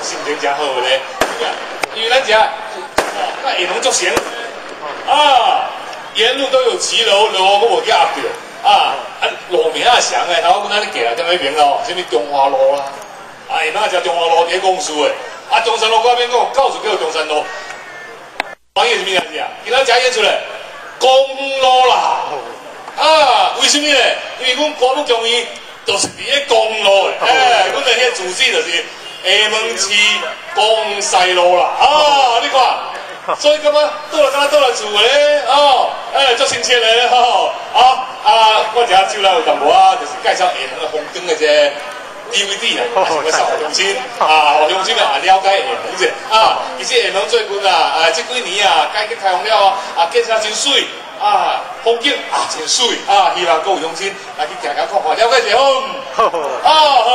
心情誠好咧，因為咱遮哦，下門足閒啊，沿路都有騎樓，樓閣無去壓著啊，啊路名也長的，頭阮按呢行來踮彼邊哦，啥物中華路啦，啊下晡食中華路佇咧公司的，啊中山路嗰邊講，到處叫中山路，講伊是啥物名字啊？今仔食演出來，公路啦，啊，為什麼咧？因為阮歌舞劇院就是佇咧公路的，欸，阮的彼個主旨就是廈門市公西路啦，啊，你看，所以感覺倒來敢若倒來厝咧，哦，欸，足親切的吼，啊啊，我這手內有淡薄仔，就是介紹廈門的風光的這個 DVD 啦，啊，想欲送予鄉親啊，予鄉親啊了解廈門者啊，其實廈門最近啊，啊，這幾年啊，改革開放了啊，建設真媠。啊，風景啊真媠啊，希望各位鄉親來去行行看看，了解者好。啊好，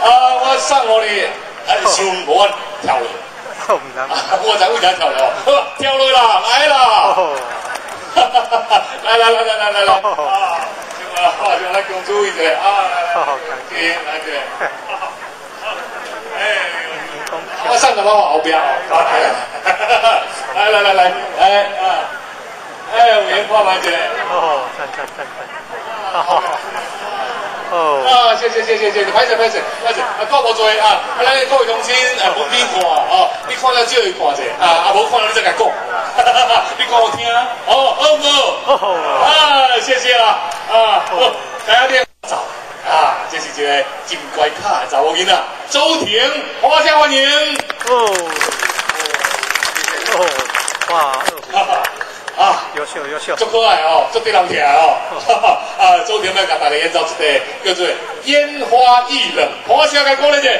啊我送予你，啊想無我跳落，我知為啥跳落，好跳落啦，來啦，來來來來來來來，啊，啊，就來恭祝一下啊，來來，來來，哎，我送到我後壁哦，來來來來，來啊。哎，有緣看覓一下。哦，讚讚讚讚。好。哦。啊，謝謝謝謝謝謝，歹勢歹勢歹勢，啊，講無濟啊，啊，咱各位鄉親啊，本邊看哦，你看了少伊看者，啊啊，無看了你再共講，你講我聽，哦，好毋好？啊，謝謝啦，啊，好，大家點走，啊，這是一個真乖巧的查某囡仔，周婷，歡聲歡迎。哦。哦，哇。啊，優秀優秀，足可愛哦，足得人疼哦。啊，周婷欲共大家演奏一塊叫做《煙花易冷》，歡聲共鼓勵者。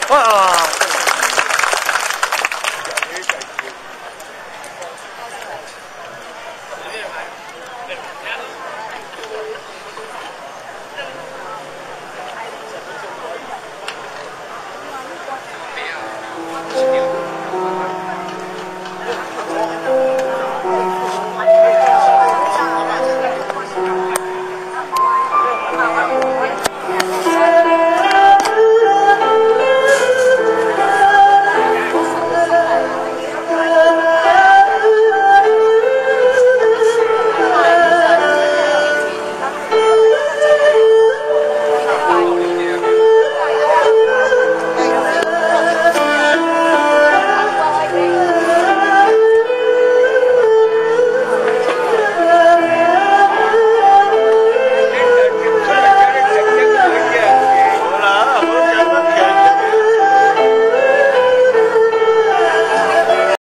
哇！